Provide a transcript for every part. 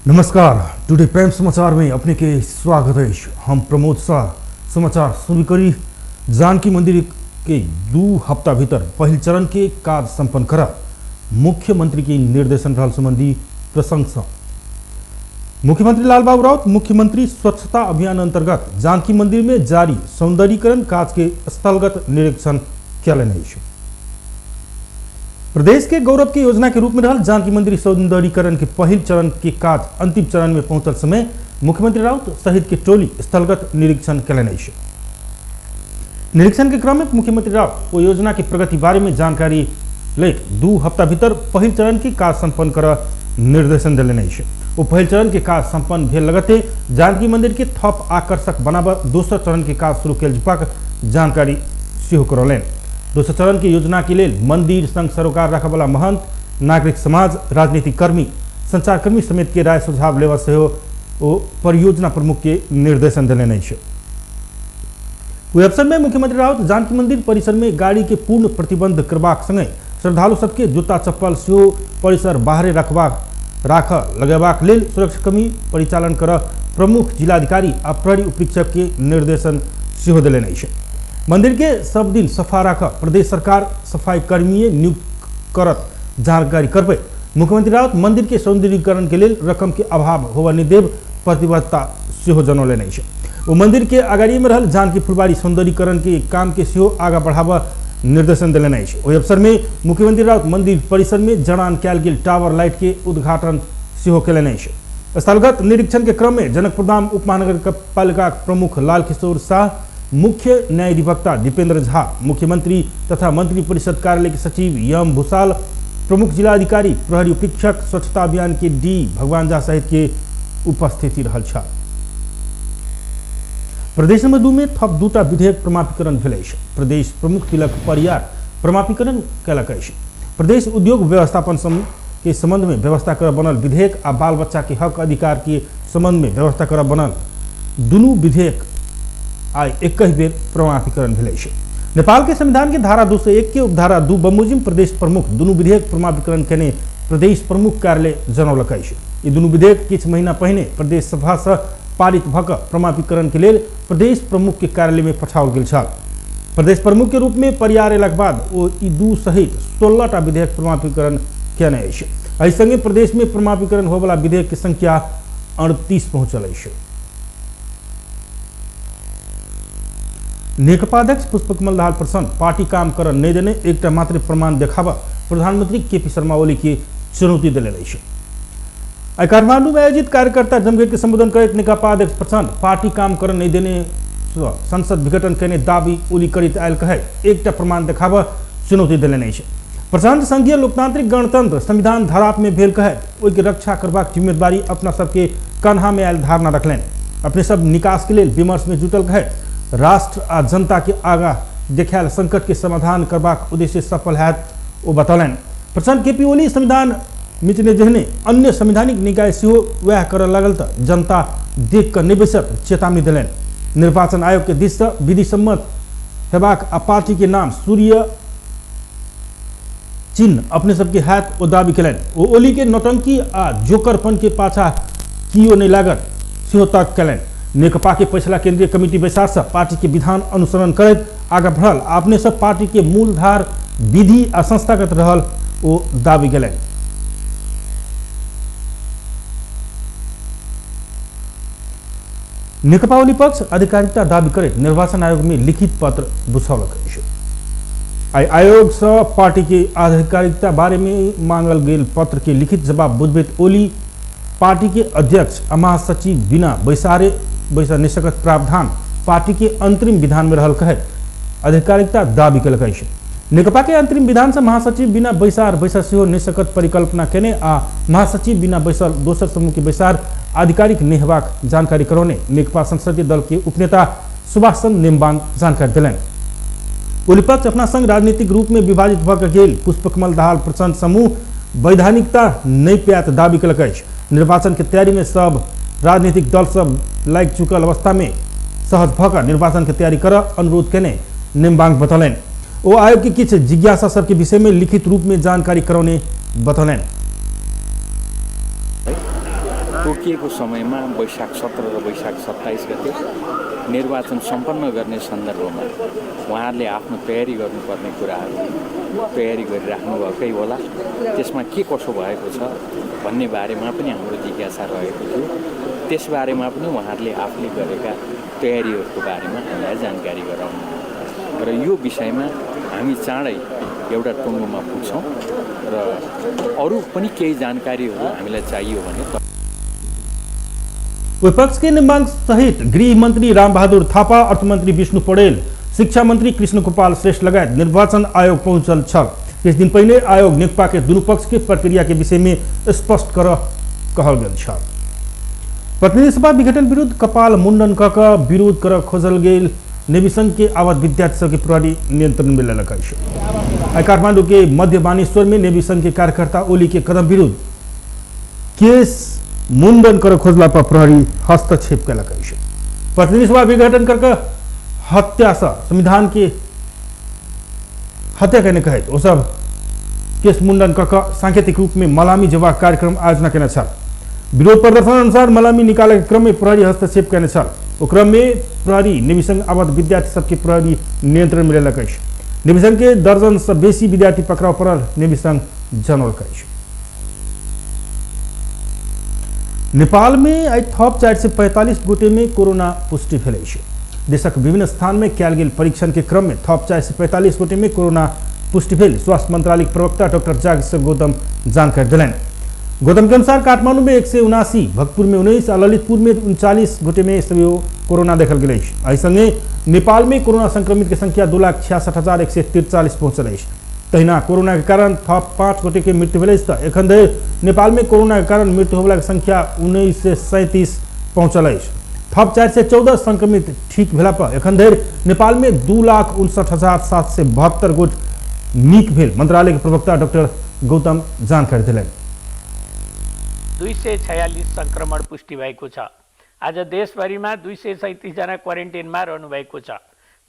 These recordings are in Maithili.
नमस्कार, टुडे प्राइम समाचार में अपने के स्वागत है। हम प्रमोद शाह। समाचार शुरू करी। जानकी मंदिर के 2 हफ्ता भीतर पहिल चरण के कार्य संपन्न करा मुख्यमंत्री के निर्देशन रहल संबंधी प्रशंसा। मुख्यमंत्री लालबाबू राउत मुख्यमंत्री स्वच्छता अभियान अंतर्गत जानकी मंदिर में जारी सौंदर्यीकरण कार्य के स्थलगत निरीक्षण कयलनि अछि। प्रदेश के गौरव के योजना के रूप में रहल जानकी मंदिर सौंदर्यीकरण के पहिल चरण के कार्य अंतिम चरण में पहुंचल समय मुख्यमंत्री राउत सहित के टोली स्थलगत निरीक्षण कयलनि अछि। निरीक्षण के क्रम में मुख्यमंत्री राउत ओ योजना के प्रगति बारे में जानकारी लैत 2 हफ्ता भीतर पहिल चरण के कार्य संपन्न कर निर्देशन देलनि अछि। ओ पहिल चरण के कार्य संपन्न भेल लगते जानकी मंदिर के थप आकर्षक बनाब दोसर चरण के कार्य शुरू कयल जेबाक जानकारी सेहो करौलनि। दोसर चरण के योजना के लेल मंदिर संग सरोकार रखबला महंत, नागरिक समाज, राजनीतिक कर्मी, संचारकर्मी समेत के राय सुझाव लेवा सेहो ओ परियोजना प्रमुख के निर्देशन देलनि अछि। ओहि अवसर में मुख्यमंत्री राउत जानकी मंदिर परिसर में गाड़ी के पूर्ण प्रतिबंध करबाक संगे श्रद्धालु सबके जूता चप्पल सेहो परिसर बाहरे राख लगेबाक लेल सुरक्षाकर्मी परिचालन कर प्रमुख जिलाधिकारी आ प्रहरी उपरीक्षक के निर्देशन सेहो देलनि अछि। मंदिर के सब दिन सफा राख प्रदेश सरकार सफाई कर्मी नियुक्त करत जानकारी करबै मुख्यमंत्री राउत मंदिर के सौंदर्यीकरण के लेल रकम के अभाव होबय नहि देब प्रतिबद्धता सेहो जनौलनि अछि। ओ मंदिर के अगाड़ी में रहल जानकी फुलबाड़ी सौंदर्यीकरण के काम के सेहो आगा बढ़ाबऽ निर्देशन देलनि अछि। ओहि अवसर में मुख्यमंत्री राउत मंदिर परिसर में जड़ान कयल गेल टावर लाइट के उद्घाटन सेहो कयलनि अछि। स्थलगत निरीक्षण के क्रम में जनकपुरधाम उपमहानगरपालिका प्रमुख लालकिशोर शाह, मुख्य न्यायाधिवक्ता दीपेंद्र झा, मुख्यमंत्री तथा मंत्री परिषद कार्यालय के सचिव यम भूषाल, प्रमुख जिलाधिकारी, प्रहरी उपरीक्षक, स्वच्छता अभियान के डी भगवान झा सहित के उपस्थिति रहल छल। प्रदेश नंबर 2 में थप 2टा विधेयक प्रमापीकरण भेल अछि। प्रदेश प्रमुख तिलक परियार प्रमापीकरण कयलक अछि। प्रदेश उद्योग व्यवस्थापन के संबंध में व्यवस्था कर बनल विधेयक आ बाल बच्चा के हक अधिकार के संबंध में व्यवस्था कर बनल दुनू विधेयक आइ एकहि बेर प्रमापीकरण भेल अछि। नेपाल के संविधान के धारा 201 के उपधारा 2 बमोजिम प्रदेश प्रमुख दुनू विधेयक प्रमापीकरण केने प्रदेश प्रमुख कार्यालय जनौलक अछि। ई दुनू विधेयक किछु महीना पहिने प्रदेश सभा से पारित भऽ कऽ प्रमापीकरण के लेल प्रदेश प्रमुख के कार्यालय में पठाओल गेल छल। प्रदेश प्रमुख के रूप में परियार अयलाक बाद ओ ई 2 सहित 16टा विधेयक प्रमापीकरण केने अछि। एहि संगे प्रदेश में प्रमापीकरण होयवला विधेयक के संख्या 38 पहुंचल अछि। नेकपा अध्यक्ष पुष्पकमल दाहाल प्रचण्ड पार्टी काम कर नहि देने एकटा मात्र प्रमाण देखाबऽ प्रधानमंत्री केपी शर्मा ओली के चुनौती देलनि अछि। आइ काठमांडू में आयोजित कार्यकर्ता जमघट के संबोधन करैत नेकपा अध्यक्ष प्रचण्ड पार्टी काम कर नहि देने संसद विघटन केने दावी ओली करैत आयल कहै एकटा प्रमाण देखाबऽ चुनौती देलनि अछि। प्रचण्ड संघीय लोकतांत्रिक गणतंत्र संविधान धराप में भेल कहैत ओहिके रक्षा करबाक जिम्मेदारी अपना सबके कन्हा में आयल धारणा रखलनि। अपने सब निकास के लेल विमर्श में जुटल कहैत राष्ट्र आ जनता के आगा देखायल संकट के समाधान करबाक उद्देश्य सफल हैत ओ बतौलनि। प्रचण्ड केपी ओली संविधान मिटने जेहने अन्य संवैधानिक निकाय सेहो वएह करऽ लागल तऽ जनता देख कऽ नहि बैसत चेतावनी देलनि। निर्वाचन आयोग के दिस सँ विधि सम्मत हेबाक आ पार्टी के नाम सूर्य चिन्ह अपने सबके हैत ओ दावी केलनि। ओ ओली के नौटंकी आ जोकरपन के पाछा कियो नहि लागत सेहो तर्क केलनि। नेकपा के पछिला केंद्रीय कमिटी बैसार सँ पार्टी के विधान अनुसरण करैत आगा बढ़ल आ अपने सब पार्टी के मूलधार विधि आ संस्थागत रहल ओ दावी केलनि। नेकपा ओली पक्ष आधिकारिकता दावी करैत निर्वाचन आयोग में लिखित पत्र बुझौलक अछि। आइ आयोग सँ पार्टी के आधिकारिकता बारे में मांगल गेल पत्र के लिखित जवाब बुझबैत ओली पार्टी के अध्यक्ष आ महासचिव बिना बैसारे बैसा नहि सकत प्रावधान पार्टी के अंतरिम विधान में रहल कहैत आधिकारिकता दावी केलक अछि। नेकपा के अंतरिम विधान से महासचिव बिना बैसार बैसा सेहो नहि सकत परिकल्पना केने आ महासचिव बिना बैसल दोसर समूह के बैसार आधिकारिक नहि हेबाक जानकारी करौने नेकपा संसदीय दल के उपनेता सुभाष चंद्र नेम्बांग जानकारी देलनि। ओली पक्ष अपना संग राजनीतिक रूप में विभाजित भऽ कऽ गेल पुष्पकमल दाहाल प्रचण्ड समूह वैधानिकता नहि पायत दावी केलक अछि। निर्वाचन के तैयारी में सब राजनीतिक दल सब लागि चुकल अवस्था में सहज भऽ कऽ निर्वाचन के तैयारी करऽ अनुरोध केने नेम्बांग बतौलनि। ओ आयोग के किछु जिज्ञासा सबके विषय में लिखित रूप में जानकारी करौने बतौलनि। तोकिएको समयमा वैशाख 17 र वैशाख 27 गते निर्वाचन सम्पन्न गर्ने सन्दर्भमा उहाँहरूले आफ्नो तयारी गर्नुपर्ने कुराहरू तयारी गरिराख्नु भएकै होला। त्यसमा के कसो भएको छ भन्ने बारेमा पनि हाम्रो जिज्ञासा रहेको थियो। त्यसबारेमा पनि उहाँहरूले आफूले गरेका तयारीहरूको बारेमा हामीलाई जानकारी गराउनु र यो विषयमा हामी चाँडै एउटा टुङ्गोमा पुग्छौँ र अरू पनि केही जानकारीहरू हामीलाई चाहियो भने। विपक्ष के मांग सहित गृह मंत्री रामबहादुर थापा, अर्थमंत्री विष्णु पौडेल, शिक्षा मंत्री कृष्ण गोपाल श्रेष्ठ लगायत निर्वाचन आयोग पहुंचल छल। किछु दिन पहले आयोग नेकपा के दुनू पक्ष के प्रक्रिया के विषय में स्पष्ट कर कहल गेल छल। प्रतिनिधि सभा विघटन विरुद्ध कपाल मुंडन क विरोध कर खोजल गेल नेवी संघ के आबद्ध विद्यार्थी सबके प्रहरी नियंत्रण में लेलक अछि। आइ काठमांडू के मध्य बानेश्वर में नेवी संघ के कार्यकर्ता ओली के कदम विरुद्ध केस मुंडन कर खोजला पर प्रहरी हस्तक्षेप कयलक अछि। प्रतिनिधि सभा विघटन करके हत्या से संविधान के हत्या केने कहैत ओ सब केस मुंडन क सांकेतिक रूप में मलामी जेबाक कार्यक्रम आयोजना केने छल। विरोध प्रदर्शन अनुसार मलामी निकाले के क्रम में प्रहरी हस्तक्षेप केने छल। ओ क्रम में प्रहरी नेवी संघ आबद्ध विद्यार्थी सबके प्रहरी नियंत्रण में लेलक अछि। नेवी संघ के दर्जन से बेसी विद्यार्थी पकड़ाव पड़ल नेवी संघ जनौलक अछि। नेपाल में आइ थप 445 गोटे में कोरोना पुष्टि भेल अछि। देशक विभिन्न स्थान में कयल गेल परीक्षण के क्रम में थप 445 गोटे में कोरोना पुष्टि भेल स्वास्थ्य मंत्रालय के प्रवक्ता डॉक्टर जागेश्वर गौतम जानकारी देलनि। गौतम के अनुसार काठमांडू में 179, भक्तपुर में 19 आ ललितपुर में 39 गोटे में सेहो कोरोना देखल गेल अछि। एहि संगे नेपाल में कोरोना संक्रमित के संख्या 2,66,143 पहुंचल अछि। तहिना कोरोना के कारण थप 5 गोटे के मृत्यु भेल अछि त एखन धरि नेपाल में कोरोना के कारण मृत्यु होबला के संख्या 1937 पहुंचल अछि। थप 414 संक्रमित ठीक भेला पर एखन धरि नेपाल में 2,59,772 गोट नीक भेल मंत्रालय के प्रवक्ता डॉक्टर गौतम जानकारी देलनि। 246 संक्रमण पुष्टि भएको छ। आज देशभरिमा 237 जना क्वारेन्टाइनमा रहनु भएको छ,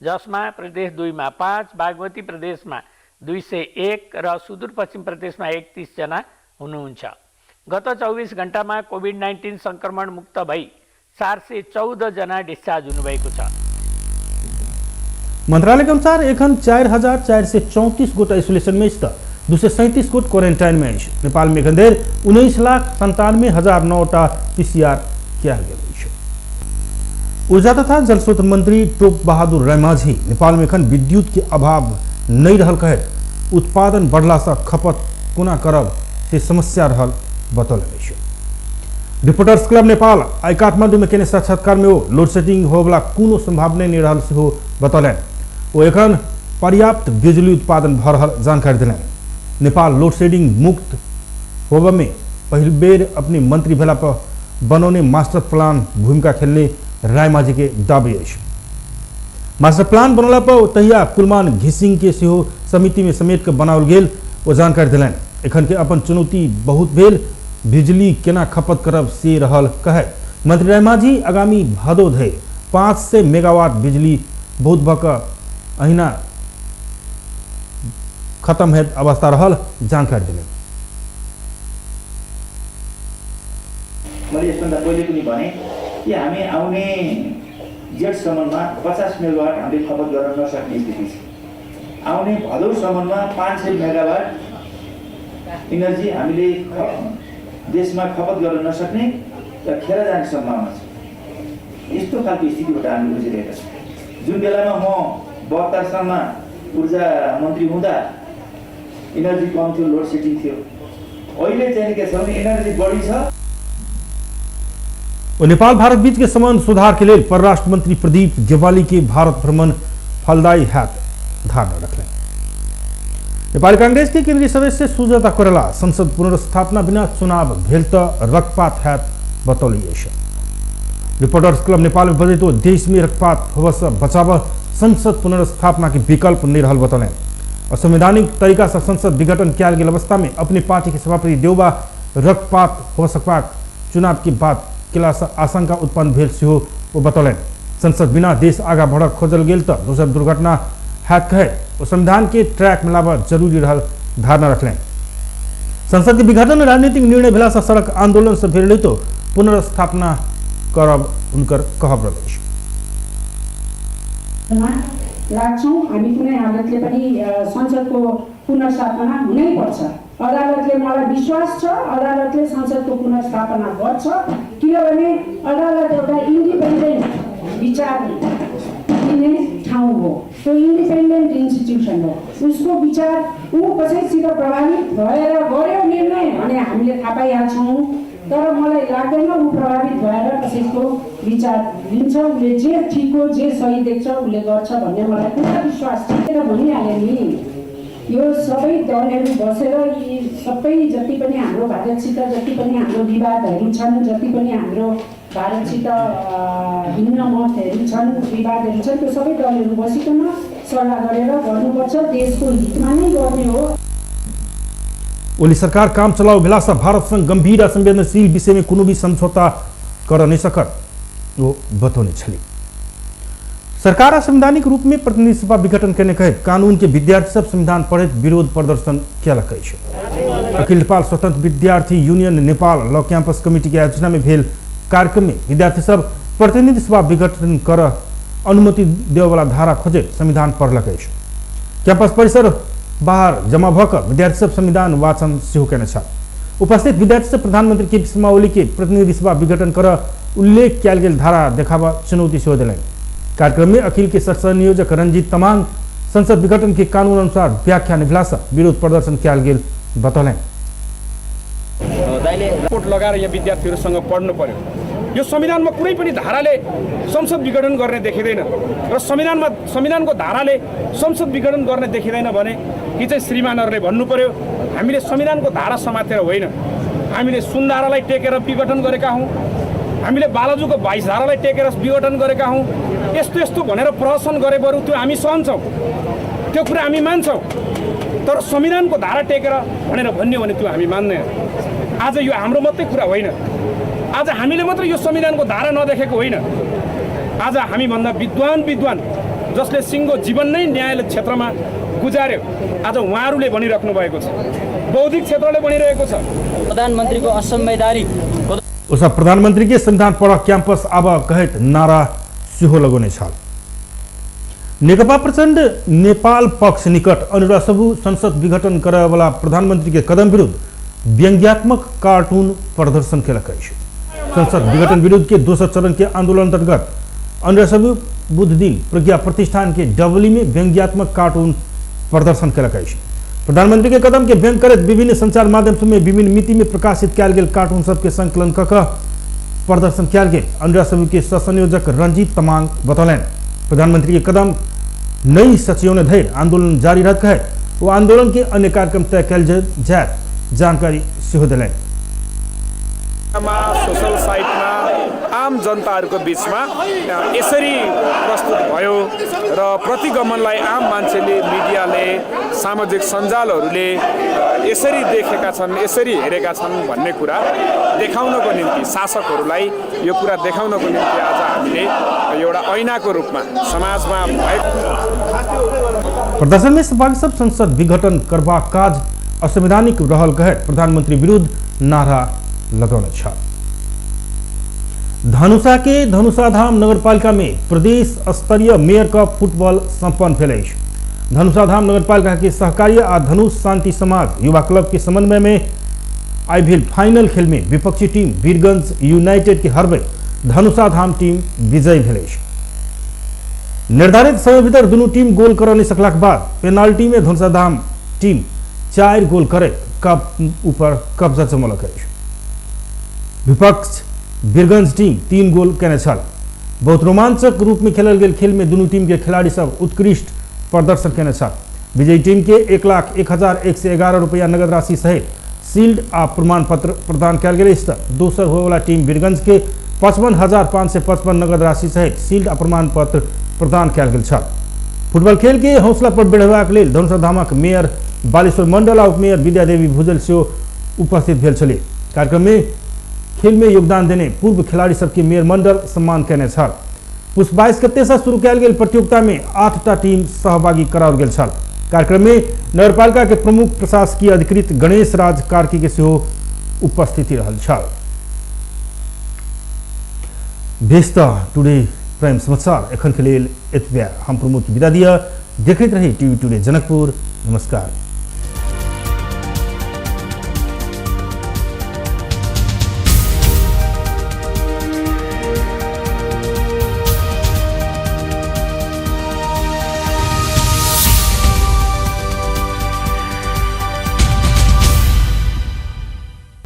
जसमा प्रदेश 2 मा 5, बागमती प्रदेशमा 201 र सुदूरपश्चिम प्रदेशमा 31 जना हुनुहुन्छ। गत 24 घण्टामा कोभिड-19 संक्रमण मुक्त भई 414 जना डिस्चार्ज हुनुभएको छ। मंत्रालय के अनुसार एखन 4,434 गोट आइसोलेशन में अछि त 237 गोट क्वारेंटाइन में अछि। नेपाल में एखन धरि 19,97,009 टा पीसीआर कयल गेल अछि। ऊर्जा तथा जलस्रोत मंत्री टोप बहादुर रायमाझी नेपाल में एखन विद्युत के अभाव नहीं रहल कहैत उत्पादन बढ़ला से खपत कोना करब से समस्या रहल बतौलनि अछि। रिपोर्टर्स क्लब नेपाल आइ काठमांडू में केने साक्षात्कार में ओ लोड शेडिंग होबला कोनो संभावना नहीं रहल सेहो बतौलनि। ओ एखन पर्याप्त बिजुली उत्पादन भऽ रहल जानकारी देलनि। नेपाल लोड शेडिंग मुक्त होबऽ में पहिल बेर अपने मंत्री भेला पर बनौने मास्टर प्लान भूमिका खेलने रायमाझी के दावी अछि। मास्टर प्लान बनौला पर तहिया कुलमान घिसिंग के सेहो समिति में समेट के बनाओल गेल ओ जानकारी देलनि। एखन के अपन चुनौती बहुत भेल बिजली केना खपत करब से रहल कहे मंत्री रायमाझी आगामी भादो धरि 500 मेगावाट बिजली बहुत भऽ कऽ अहिना खत्म हेत अवस्था रहल जानकारी देलनि। मैले यसभन्दा पहिले पनि भने कि हामी आउने जेठसम्ममा 50 मेगावाट हामीले खपत गर्न नसक्ने स्थिति छ। आउने भदौसम्ममा 500 मेगावाट इनर्जी हामीले देशमा खपत गर्न नसक्ने र खेर जाने सम्भावना छ। यस्तो खालको स्थितिबाट हामी गुज्रिरहेका छौँ। जुन बेलामा म 72 सालमा ऊर्जा मन्त्री हुँदा इनर्जी कम थियो, लोड सेडिङ थियो। अहिले चाहिँ के छ भने एनर्जी बढी छ। नेपाल भारत बीच के संबंध सुधार के लिए परराष्ट्र मंत्री प्रदीप ज्ञवाली के भारत भ्रमण फलदायी हैत धारणा रखलें। नेपाली कांग्रेस के केंद्रीय सदस्य सुजाता कोइराला संसद पुनर्स्थापना बिना चुनाव भेल त रक्तपात हैत बतौली अछि। रिपोर्टर्स क्लब नेपाल में बजैत ओ देश में रक्तपात होबऽ से बचाव संसद पुनर्स्थापना के विकल्प नहीं रहल बतौलनि। असंवैधानिक तरीका से संसद विघटन कयल गेल अवस्था में अपने पार्टी के सभापति देउबा रक्तपात हो सकबाक चुनाव के बाद केला से आशंका उत्पन्न भेल सेहो ओ बतौलनि। संसद बिना देश आगा बढ़ खोजल गेल त दोसर दुर्घटना हैत कहे ओ संविधान के ट्रैक में लाबऽ जरूरी रहल धारणा रखलनि। संसद के विघटन राजनीतिक निर्णय भेला से सड़क आंदोलन से भेल रहितो पुनर्स्थापना करब हुनकर कहब रहल अछि। लाग्छौं हामी कुनै हालतले पनि संसदको पुनर्स्थापना हुनै पर्छ। अदालतले, मलाई विश्वास छ, अदालतले संसदको पुनर्स्थापना गर्छ, किनभने अदालत एउटा इन्डिपेन्डेन्ट विचार दिने ठाउँ हो, त्यो इन्डिपेन्डेन्ट इन्स्टिट्युसन हो। उसको विचार ऊ कसैसित प्रभावित भएर गर्यो निर्णय भने हामीले थाहा पाइहाल्छौँ, तर मलाई लाग्दैन ऊ प्रभावित भएर कसैको विचार लिन्छ। उसले जे ठिक हो, जे सही देख्छ उसले गर्छ भन्ने मलाई पुरा विश्वास छ। तर भनिहालेँ नि, यो सबै दलहरू बसेर यी सबै जति पनि हाम्रो भारतसित जति पनि हाम्रो विवादहरू छन्, जति पनि हाम्रो भारतसित भिन्न मतहरू छन्, विवादहरू छन्, त्यो सबै दलहरू बसिकन सल्लाह गरेर गर्नुपर्छ, देशको हितमा नै गर्ने हो। ओली सरकार काम चलाऊ भेलासँ भारत संग गंभीर आ संवेदनशील विषय में कोनो भी समझौता कर नहीं सकत वो बतौने छली। सरकार असंवैधानिक रूप में प्रतिनिधि सभा विघटन केने कहैत कानून के विद्यार्थी सब संविधान पढ़ैत विरोध प्रदर्शन केलक अछि। अखिल नेपाल स्वतंत्र विद्यार्थी union Nepal law campus committee के आयोजना में भेल कार्यक्रम में विद्यार्थी सब प्रतिनिधि सभा विघटन कर अनुमति देववाला धारा खोजैत संविधान पढ़लक अछि। कैंपस परिसर बाहर जमा भऽ कऽ विद्यार्थी सब संविधान वाचन सेहो केने छल। उपस्थित विद्यार्थी सब प्रधानमंत्री के शर्मा ओली के प्रतिनिधि सभा विघटन कर उल्लेख कयल गेल धारा देखाबऽ चुनौती सेहो देलनि। कार्यक्रम में अखिल के संयोजक रंजीत तमांग संसद विघटन के कानून अनुसार व्याख्या निभलासँ विरोध प्रदर्शन कयल गेल बतौलनि। रिपोर्ट लगाएर यहाँ विद्यार्थीहरूसँग पढ्नु पर्यो। यो संविधानमा कुनै पनि धाराले संसद विघटन गर्ने देखिँदैन र संविधानमा संविधानको धाराले संसद विघटन गर्ने देखिँदैन भने कि चाहिँ श्रीमानहरूले भन्नु पर्यो हामीले संविधानको धारा समातेर होइन, हामीले सुनधारालाई टेकेर विघटन गरेका हौँ, हामीले बालाजुको 22 धारालाई टेकेर विघटन गरेका हौँ। यस्तो यस्तो भनेर प्रहसन गरे बरु त्यो हामी सहन्छौँ, त्यो कुरा हामी मान्छौँ, तर संविधानको धारा टेकेर भनेर भन्यो भने त्यो हामी मान्दैन। आज यो हाम्रो मात्रै कुरा होइन, आज हामीले मात्रै यो संविधानको धारा नदेखेको होइन, आज हामीभन्दा विद्वान विद्वान जसले सिङ्गो जीवन नै न्यायालय क्षेत्रमा गुजार्यो आज उहाँहरूले भनिराख्नु भएको छ, बौद्धिक क्षेत्रले भनिरहेको छ। प्रधानमन्त्रीको असंवैधानिक उस प्रधानमंत्री के संविधान पढ़ कैंपस आब कहैत नारा सेहो लगौने छल। नेकपा प्रचण्ड नेपाल पक्ष निकट अनुरा सबू संसद विघटन करयवला प्रधानमंत्री के कदम विरुद्ध व्यंग्यात्मक कार्टून प्रदर्शन केलक अछि। संसद विघटन विरुद्ध के दोसर चरण के आंदोलन अंतर्गत अनुरा सबू बुध दिन प्रज्ञा प्रतिष्ठान के डबली में व्यंग्यात्मक कार्टून प्रदर्शन केलक अछि। प्रधानमंत्री के कदम के व्यंग करैत विभिन्न संचार माध्यम में विभिन्न मिति में प्रकाशित कयल गेल कार्टून सबके संकलन कऽ कऽ प्रदर्शन कयल गेल। अनुरा सबू के सहसंयोजक रंजीत तमांग बतौलनि प्रधानमंत्री के कदम नई सचिवने धरि आंदोलन जारी रहत कहैत ओ आंदोलन के अन्य कार्यक्रम तय कयल जायत जानकारी सेहो देलनि। सोशल साइटमा आम जनताहरूको बिचमा यसरी प्रस्तुत भयो र प्रतिगमनलाई आम मान्छेले, मिडियाले, सामाजिक सञ्जालहरूले यसरी देखेका छन्, यसरी हेरेका छन् भन्ने कुरा देखाउनको निम्ति, शासकहरूलाई यो कुरा देखाउनको निम्ति आज हामीले एउटा ऐनाको रूपमा समाजमा भएको प्रदर्शन में सहभागी सब संसद विघटन करबाक काज असंवैधानिक रहल कहैत प्रधानमंत्री विरुद्ध नारा लगौने छल। धनुषा के धनुषाधाम नगरपालिका में प्रदेश स्तरीय मेयर कप फुटबॉल संपन्न भेल अछि। धनुषाधाम नगरपालिका के सहकार्य आ धनुष शांति समाज युवा क्लब के समन्वय में आई भेल फाइनल खेल में विपक्षी टीम वीरगंज यूनाइटेड के हरबैत धनुषाधाम टीम विजयी भेल अछि। निर्धारित समय भीतर दुनू टीम गोल कर नहीं सकलाक बाद पेनाल्टी में धनुषाधाम टीम 4 गोल करैत कप ऊपर कब्जा जमौलक अछि। विपक्ष वीरगंज टीम 3 गोल केने छल। बहुत रोमांचक रूप में खेलल गेल खेल में दुनू टीम के खिलाड़ी सब उत्कृष्ट प्रदर्शन केने छल। विजयी टीम के 1,01,111 रुपया नगद राशि सहित शील्ड आ प्रमाण पत्र प्रदान कयल गेल अछि। दोसर होयवला टीम वीरगंज के 55,555 नगद राशि सहित शील्ड आ प्रमाण पत्र प्रदान कयल गेल छल। फुटबॉल खेल के हौसला पर बढ़ेबाक लेल धनुषाधामक मेयर बालेश्वर मंडल आ उपमेयर विद्यादेवी भुजल सेहो उपस्थित भेल छलीह। कार्यक्रम में खेल में योगदान देने पूर्व खिलाड़ी सबके मेयर मंडल सम्मान केने छल। पुस 22 गते से शुरू कयल गेल प्रतियोगिता में 8टा टीम सहभागी कराओल गेल छल। कार्यक्रम में नगरपालिका के प्रमुख प्रशासकीय अधिकृत गणेश राज कार्की के सेहो उपस्थिति रहल छल। बेस त टुडे प्राइम समाचार एखन के लेल एतबे। हम प्रमोद के विदा दिया। देखैत रही टीवी टुडे जनकपुर। नमस्कार।